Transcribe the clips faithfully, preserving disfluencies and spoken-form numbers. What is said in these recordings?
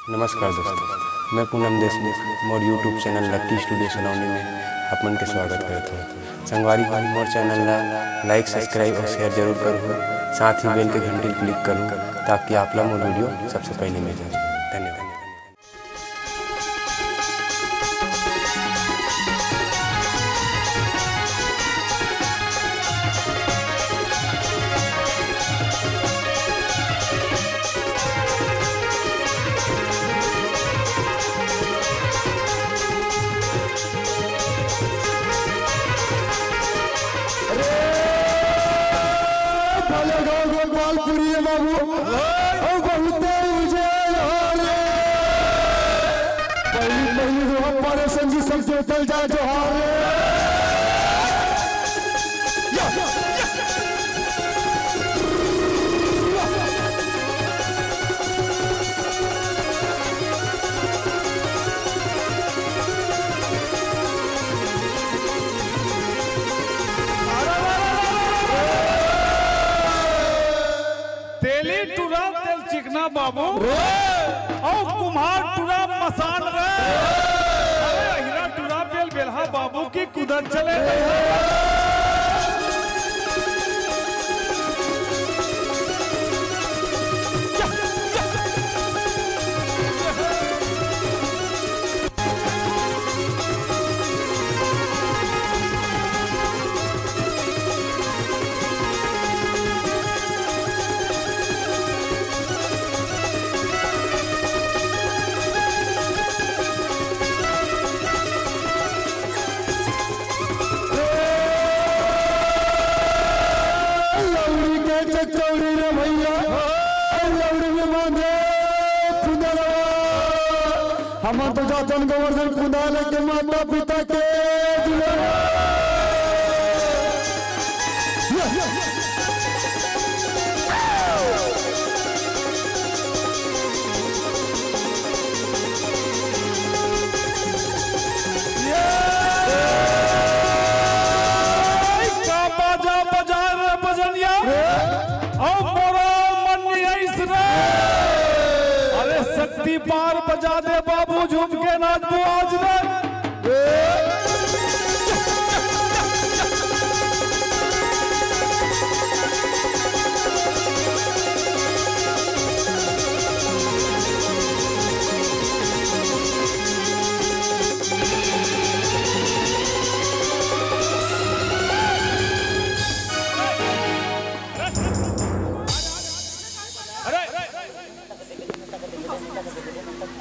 नमस्कार दोस्तों, मैं पूनम देशमुख, मोर YouTube चैनल लक्की स्टूडियो सलोनी में आप मन के स्वागत करत हूँ। संगवारी हो, मोर चैनल ला लाइक, सब्सक्राइब और शेयर जरूर करहू, साथ ही बेल के घंटी क्लिक करहू, ताकि आप ला मोर वीडियो सबसे पहले मिल जाए। धन्यवाद। अरे, भले गाँव गोपालपुरी है बाबू। ओ, बहुते उजेल हो रे। पहली, पहली रोह पारे संगी सब जोतल जा जोहार रे। या, या, या। तेली टुरा तेल चिकना बाबू, अउ कुम्हार टुरा मसान रे। अरे हीरा टुरा बेल बेलहा बाबू की कुदत चले। लौड़ी के चचौड़ी रे भैया, लौड़ी में बांधे पुदरवा। हमन तो जातन गोवर्धन कुंदा लेके माता पिता के दुलार। का बाजा बजा रे बजनिया, अउ मोरा मन आइस रे। अरे शक्ति पार बजा दे बाबू, झूम के नाचबो आज रे।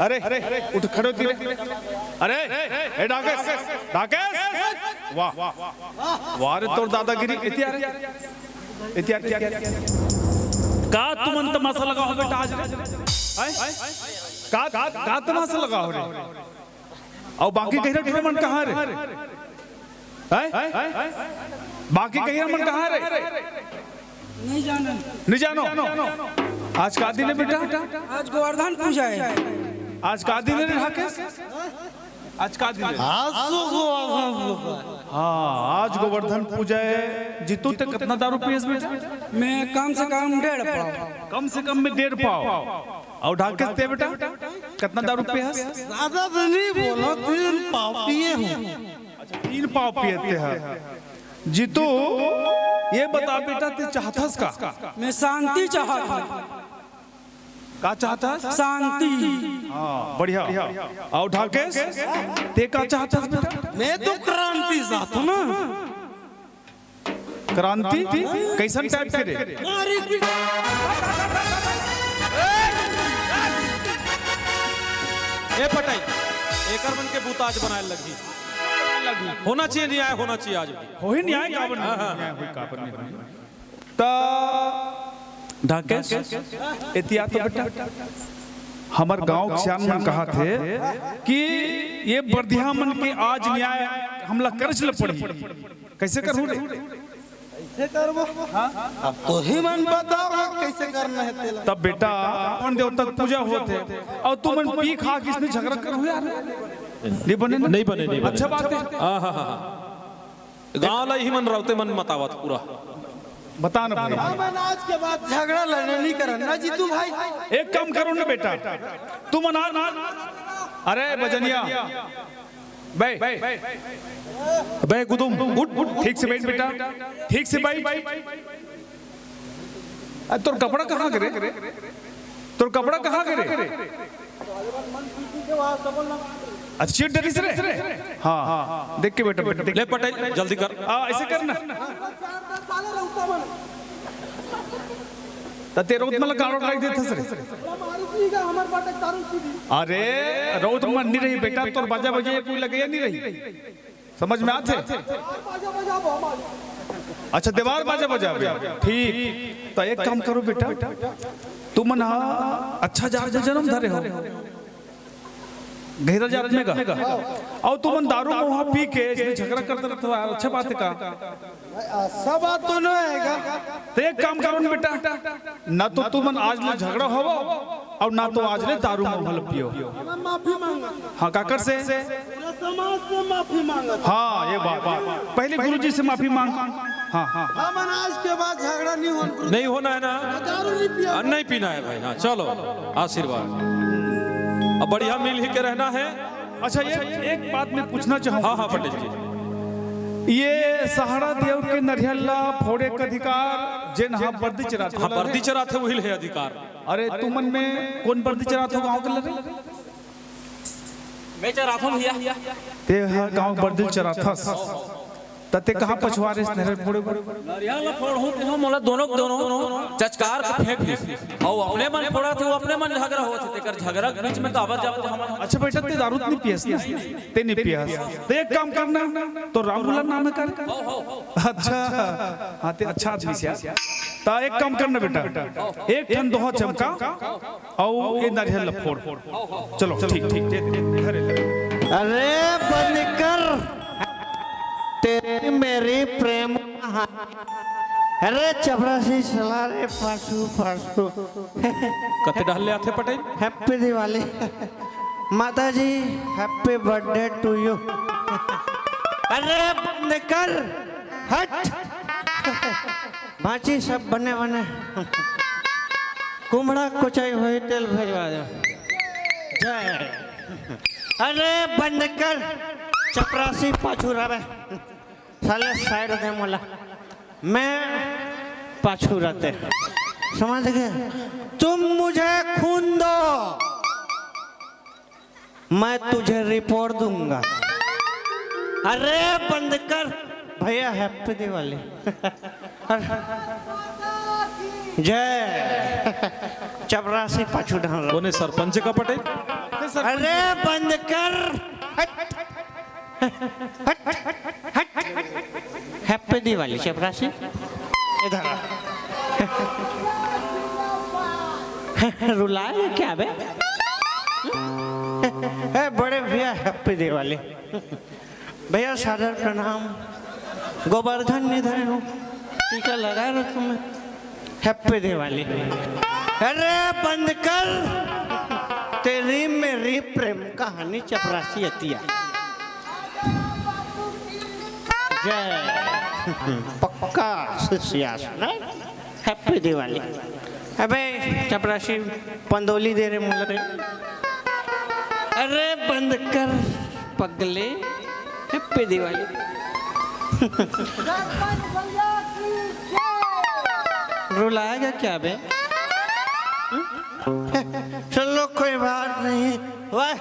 अरे, अरे, उठ खड़े होती रे। अरे, ए डाकेश, डाकेश, वाह, वाह रे तोर दादागिरी। इतिया रे, इतिया, इतिया। का तुमन तमाशा लगा हो बेटा आज रे? हैं? का, का, का तमाशा लगा हो रे? अउ बाकी कहिरा टुरा मन कहाँ रे? हैं? बाकी कहिरा मन कहाँ रे? नहीं जानो। नहीं जानो? आज का दिन है बेटा? आज गोवर्धन पूजा है। आज का दिन है रे राकेश? आज का दिन है? आज तो गोवर्धन पूजा है। हाँ, आज गोवर्धन पूजा है। जीतू ते कितना दारू पियस बेटा? मैं कम से कम डेढ़ पाव। कम से कम में डेढ़ पाव। अउ ढाकेश ते बेटा कितना दारू पियस? ज्यादा तो नहीं बोला, तीन पाव पिए हूँ। अच्छा, तीन पाव पिए ते है। जीतू, ये बता बेटा, ते चाहथस का? मैं शांति चाहत हूँ। का चाहथस? शांति। हाँ, बढ़िया। अउ ढाकेश, ते का चाहथस बेटा? मैं तो क्रांति चाहत हूँ ना। क्रांति? कैसन टाइप के रे? ए पटाई, एकर मन के बुत आज बनाए लगही। होना चाहिए न्याय, होना चाहिए आज भी। होही न्याय, काबर नहीं? हाँ, हाँ। न्याय होही, काबर नहीं होही? त ढाकेश, एतिया तो बेटा, हमर गांव के सियान मन कहाथे कि ये बरधिया मन के आज न्याय हमला करच ल पड़ही। कैसे करहू रे? कैसे करबो? अब तोही मन बताओ कैसे करना है तेला। तब बेटा, अपन देवता के पूजा होत हे, अउ तुमन पी खा के इसने झगड़ा करहू यार। नहीं बने ना? नहीं बने, नहीं बने। अच्छा बात है। हाँ, हाँ, हाँ, हाँ। गाँव ला ही मन रौते मन मतावत पूरा। बता ना भाई। हमन आज के बाद झगड़ा लड़ना नहीं करन ना जीतू भाई। एक काम करो ना बेटा, तुमन आज, अरे बजनिया, बे, बे गुदुम, उठ, ठीक से बैठ बेटा, ठीक से बैठ। अरे तोर कपड़ा कहाँ गे रे? तोर कपड़ा कहाँ गे रे? अच्छा, सीट डरिस रे? हाँ, देख के बेटा, बेटा, देख। ले पटेल, जल्दी कर। हाँ, ऐसे करना। त ते रउत मन ला गाड़ो ड्राइव देथस रे। अरे, रउत मन नहीं रही बेटा, तोर बाजा बजे कोई लगे या नहीं रही? समझ में आथे? अच्छा, देवार बाजा बजाबे। ठीक, त एक काम करो बेटा, तुमन हा अच्छा जात में जन्म धरे हो, गहिरा जात में का, अउ तुमन दारू महुआ पी के इसमें झगड़ा करते रहते हो यार, अच्छा बात है का? ऐसा बात तो नहीं है का? त एक काम करो ना बेटा, ना तो तुमन आज ले झगड़ा होवो अउ ना तो आज ले दारू महुआ ल पियो। हम माफी मांगत। हाँ, काकर से? पूरा समाज से माफी मांगत। हाँ, ये बात, बात। पहले गुरुजी से माफी मांग। हाँ, हाँ। हमन आज के बाद झगड़ा नहीं होन गुरुजी। नहीं होना है ना? दारू नहीं पिया। हाँ, नहीं पीना है भाई। हाँ, चलो, आशीर्वाद। अब बढ़िया मिल ही के रहना है। अच्छा, ये एक बात मैं पूछना चाहूँ। हाँ, हाँ, पटेल जी। ये सहाड़ा देव के नरियल ला फोड़े के अधिकार जेन हा बरदी चराथे हाँ, वाला बरदी रे? चराथे वही ले अधिकार। अरे तुमन में कोन बरदी चराथे गाँव के लगे? मैं चराथों भैया। ते हा गाँव बरदी चराथस, त ते कहाँ पछुआ रे नरियल फोड़े बर? नरियल ला फोड़हूँ ते हा मोला दोनों के दोनों चचकार के फेंक दिस। अउ अपने मन फोड़ाथे, वो अपने मन झगड़ा होथे, तेकर झगड़ा के बीच में काबर जाबो हमन? अच्छा बेटा, ते दारू तो नहीं पियस ना? ते नहीं पियस। ते एक काम करना, तो रामबुला नाम है कर। अच्छा, हाँ, ते अच्छा आदमी से। त एक काम करना बेटा, एक ठन दोहा चमका, अउ ये नरियल ला फोड़। चलो, ठीक, ठीक, ठीक, ठीक, घरे ले। अरे बंद कर, तेरी मेरी प्रेम कहानी। अरे चपरासी साला रे, पाछू, पाछू। कते डहर ले आथे पटेल? Happy Diwali। माता जी, happy birthday to you। अरे बंद कर, हट। भांची सब बने बने। कुमड़ा कोचई होई तेल भेजवा दे। जय। अरे बंद कर, चपरासी पाछू रहबे। साले side दे मोला। मैं पाछू रहते। समझ गए? तुम मुझे खून दो, मैं तुझे report दूंगा। अरे बंद कर भैया, Happy Diwali। जय। चपरासी पाछू ढाल रहा। कोने सरपंच का पटेल? अरे बंद कर। हट। हट, हट, हट, हट। Happy Diwali चपरासी। इधर आ। रुलाए क्या बे? ए बड़े भैया, Happy Diwali। भैया सादर प्रणाम। गोवर्धन नहीं धरे हो, टीका लगा रखो मैं। Happy Diwali। अरे बंद कर, तेरी मेरी प्रेम कहानी चपरासी अतिया। जय। पक्का शिष्या सुना। Happy Diwali। अबे चपरासी पंदोली दे रे मोला रे। अरे बंद कर पगले, Happy Diwali। रुलाएगा क्या बे? चलो कोई बात नहीं। वाह,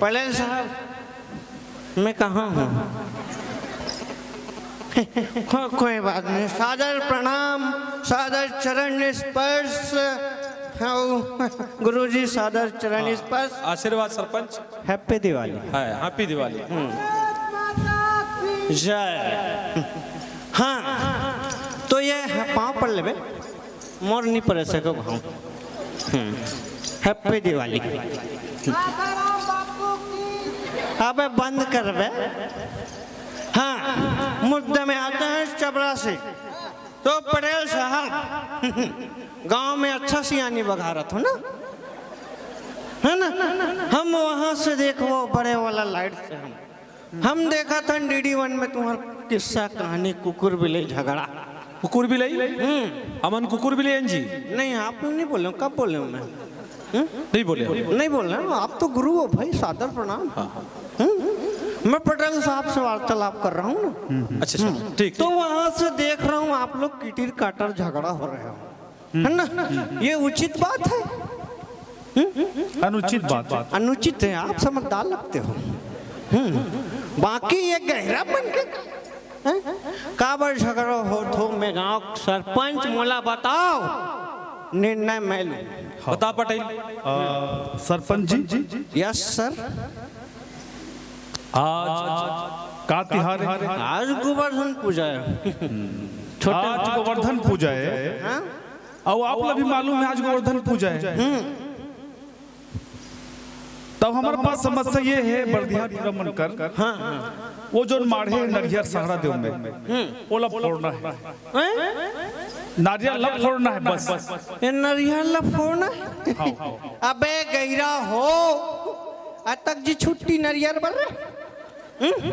पटेल साहब, मैं कहाँ हूँ? को-, कोई बात नहीं, सादर प्रणाम, सादर चरण स्पर्श। हाँ, गुरुजी, सादर चरण स्पर्श। आशीर्वाद सरपंच। Happy Diwali। हाँ, Happy Diwali। जय। हाँ, तो ये है, पाँव पड़ लेबे। मोर नहीं पड़े सको भाव। हम्म। Happy Diwali। अबे बंद कर बे। हाँ, मुद्दे में आते हैं चपरासी। तो पटेल साहब, गांव में अच्छा सियानी बघारत हो ना, है ना? हम वहां से देखो बड़े वाला light से हम, हम देखा था D D one में तुम्हारा किस्सा कहानी कुकुर बिल्ली झगड़ा। कुकुर बिलाई? हम्म। हमन कुकुर बिलाई हन जी। नहीं, आप नहीं बोले हो। कब बोले हूँ मैं? हम्म? नहीं बोले हो। नहीं बोल रहे हो, आप तो गुरु हो भाई, सादर प्रणाम। हाँ, हाँ। हम्म? मैं पटेल साहब से वार्तालाप कर रहा हूँ ना। अच्छा, अच्छा, ठीक। तो वहां से देख रहा हूँ, आप लोग किटिर काटर झगड़ा हो रहे हो, है ना? ये उचित बात है? हम्म? अनुचित बात। अनुचित है, आप समझदार लगते हो। हम्म। बाकी ये गहिरा मन के हैं? काबर झगड़ा होत हो, मैं गांव सरपंच, मोला बताओ, निर्णय मैं लूं। बता पटेल। अ, सरपंच जी। Yes sir. आज का तिहार है? आज गोवर्धन पूजा है। छोटे आज गोवर्धन पूजा है। हाँ? अउ आप ला भी मालूम है आज गोवर्धन पूजा है। हम्म। तब हमारे पास समस्या ये है, बरदिहा टूरा मन कर, हाँ, हाँ। वो जोन माढ़े नरियर सहारा देव में, हम्म। ओला फोड़ना है। हैं? नारियल ला फोड़ना है बस। ये नरियर ला फोड़ना है? हाँ, हाँ। अबे गहिरा हो, अतक जी छुट्टी नरियर बर रे? हम्म?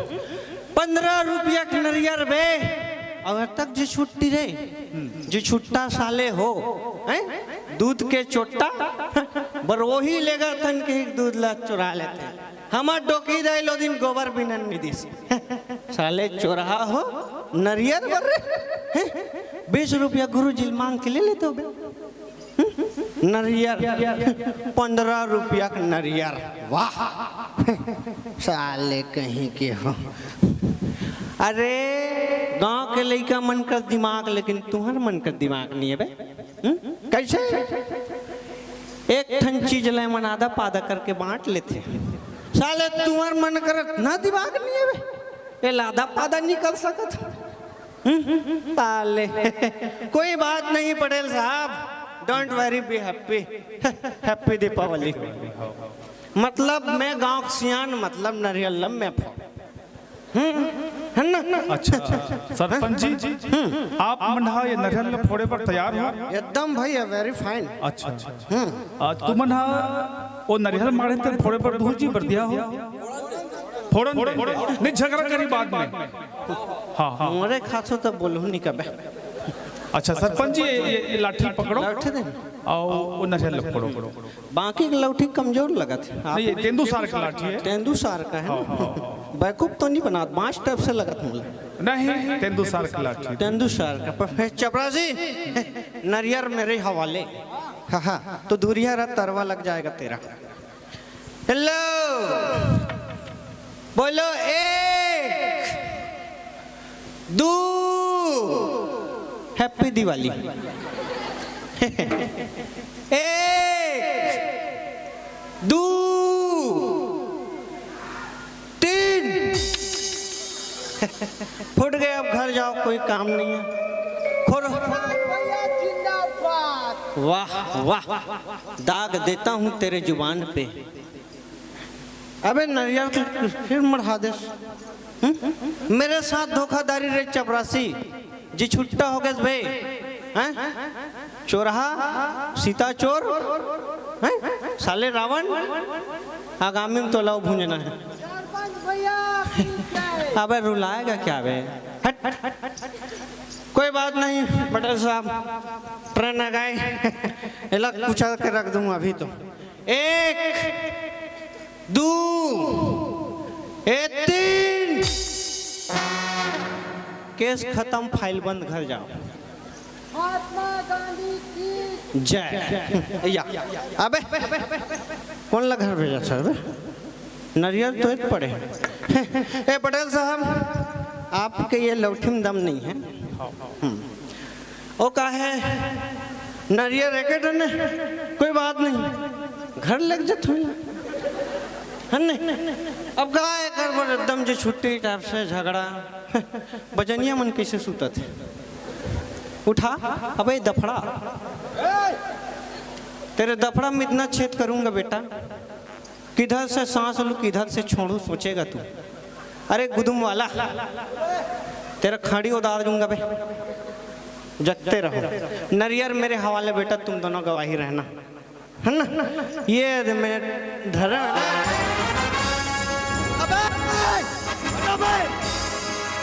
पंद्रह रुपया के नरियर बे, अउ अतक जी छुट्टी रे? जी छुट्टा साले हो, हैं? दूध के चोट्टा, बरोही लेगा थन के दूध ला चुरा लेथे। हमर डोकी दाई लो दिन गोबर बिनन नहीं दिस। साले चोरहा हो, नरियर बर रे, हैं? बीस रुपया गुरु जी मांग के ले लेते हो बे। नरियर, पंद्रह रुपया के नरियर। वाह। साले कहीं के हो। अरे, गांव के लइका मन कर दिमाग, लेकिन तुहर मन कर दिमाग नहीं है बे। हम्म? कैसे? एक ठन चीज ले मन आधा पादा करके बांट लेथे। साले तुहर मन कर ना दिमाग नहीं है बे। ये लादा पादा नहीं कर सकत। हम्म? साले। कोई बात नहीं पटेल साहब, don't worry, be happy। Happy Deepawali. मतलब मैं गांव के सियान, मतलब नरियल लम्बे फोड़। हम्म, है ना? अच्छा, सरपंच जी, आप मन हा ये नरियल ल फोड़े बर तैयार हो? एकदम भैया, very fine। अच्छा, अच्छा। हम्म। आ, तुमन हा वो नरियल माढ़े ते फोड़े बर दूर जी बरदिहा हो? फोड़न दे। नहीं, झगड़ा करी बाद में। हाँ, हाँ। मोरे खासो तो बोलहु नहीं कबे। अच्छा, सरपंच जी, ये, ये, ये लाठी पकड़ो। लाठी दे। अउ वो नरियल ल फोड़ो। बाकी के लौठी कमजोर लगत है। आप नहीं, ये तेंदू सार का लाठी है। तेंदू सार का है ना? हाँ, हाँ, हाँ। बैकूफ तो नहीं बनात, बांस टाइप से लगत मुझे। नहीं, तेंदू सार का लाठी। तेंदू सार का। पर फिर चपरासी, नरियर मेरे हवाले। हाँ, हाँ, तो दूरिया रहा, तरवा लग जाएगा तेरा। हेलो, बोलो, एक, दू, हैप्पी दिवाली। एक, दू, तीन। फूट गए, अब घर जाओ, कोई काम नहीं है। खोलो। भैया जिंदाबाद। वाह, वाह, दाग देता हूँ तेरे जुबान पे। अबे नरियर तो फिर मढ़ा देस। हम्म? मेरे साथ धोखाधड़ी रे चपरासी, जी छुट्टा हो गए बे। हैं? चोरहा, सीता चोर, हैं? साले रावण, आगामी में तो लाओ भूंजना है। अबे रुलाएगा क्या बे? हट। कोई बात नहीं पटेल साहब, ट्रेन आ गए, अलग पूछा के रख दूंगा अभी तो। एक, दू, ए तीन। केस खत्म, फाइल बंद, घर जाओ। महात्मा गांधी की जय। या, अबे, कौन ला घर भेजा सर बे? नरियर तो एक पड़े। ए पटेल साहब, आपके ये लौठी में दम नहीं है। हम्म। ओ का है, नरियर एक ठन है, कोई बात नहीं, घर लग जात होला, है नहीं? अब का है, कर बर एकदम जे छुट्टी टाइप से झगड़ा। बजनिया मन कैसे सुतत है? उठा, अबे दफड़ा, तेरे दफड़ा में इतना छेद करूंगा बेटा, किधर से सांस लूं, किधर से छोड़ूं, सोचेगा तू। अरे गुदुम वाला, तेरा खाड़ी उतार दूंगा बे। जगते रहो। नरियर मेरे हवाले बेटा, तुम दोनों गवाही रहना, है ना? ये दे मैं धरा। अबे, अबे,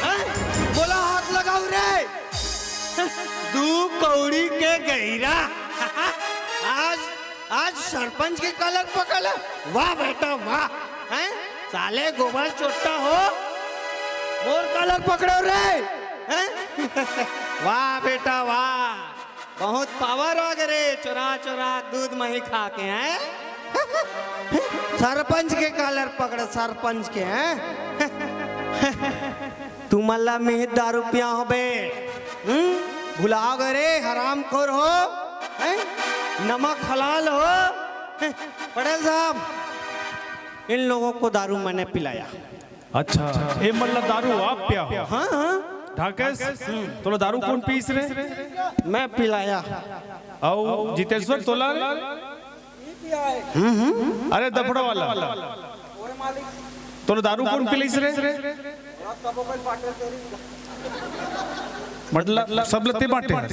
हैं? बोला हाथ लगाओ रे। गहिरा। आज आज सरपंच के कॉलर पकड़ ले। वाह बेटा वाह। हैं? साले गोबर चोट्टा हो, मोर कॉलर पकड़ो रे। हैं? वाह बेटा वाह, बहुत पावर हो गए रे। चोरा चोरा दूध मही खा के, हैं? सरपंच के कॉलर पकड़, सरपंच के, हैं? तुमन ला मिहित दारू पिया होबे, हम्म? भुला गए रे, हरामखोर हो, हैं? नमक हलाल हो, हैं? पटेल साहब, इन लोगों को दारू मैंने पिलाया। अच्छा, ए मन ला दारू आप पिया हो? हाँ, हाँ। ढाकेश, तोला दारू कौन पीस रे? मैं पिलाया। अउ जितेश्वर, तोला रे? अरे दफड़ा वाला, तोला दारू कौन पिलाइस रे? मतलब सब लते बांटे हस।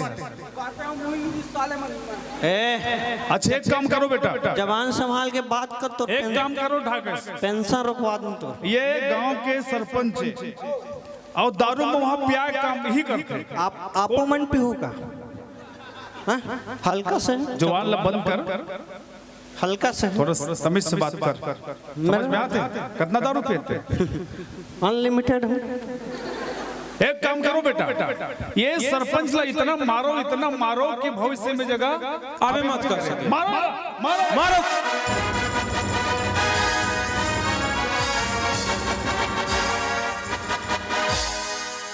ए, अच्छा एक काम करो बेटा, जबान संभाल के बात कर। तो एक काम करो ढाकेश, पेंशन रुकवा दूं तो। ये गांव के सरपंच है और दारू महुआ पिया काम ही करते। आप आपो मन पीहू का? हाँ? हल्का से। जवान ला बंद कर। हल्का से। थोड़ा तमीज से बात कर। समझ में आते? कितना दारू पीते? अनलिमिटेड हो। एक काम करो बेटा, ये सरपंच ला इतना मारो, इतना मारो कि भविष्य में जगह आवे मत कर सके। मारो, मारो, मारो।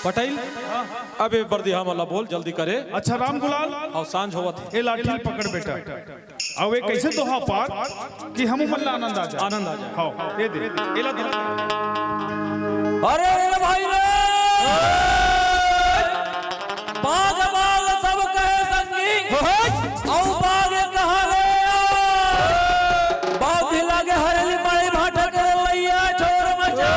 पटेल, अबे बरदिहा मन ला बोल, जल्दी करे। अच्छा राम गुलाल, अउ सांझ होवत हे। ए लाठी पकड़ बेटा। अउ ए कैसे दोहा पार कि हम मन ला आनंद आ जाए। आनंद आ जाए। हाँ, ये दे। एला दो। अरे, अरे भाई रे! बाग बाग सब कहे संगी, अउ बाग कहाँ ले? बाग भी लागे हरेली पानी भाटा के लैया छोर मचा।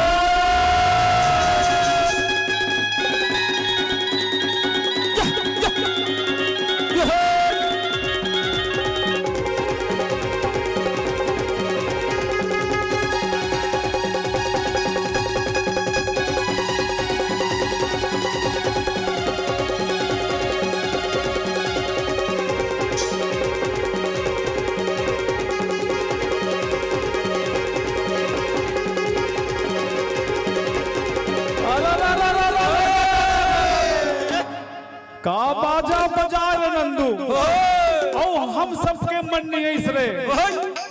का बाजा बजा रे नंदू? अउ हम सबके मन नहीं आइस रे।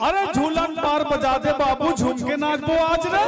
अरे झूलन पार बजा दे बाबू, झूम के नाचबो आज रे।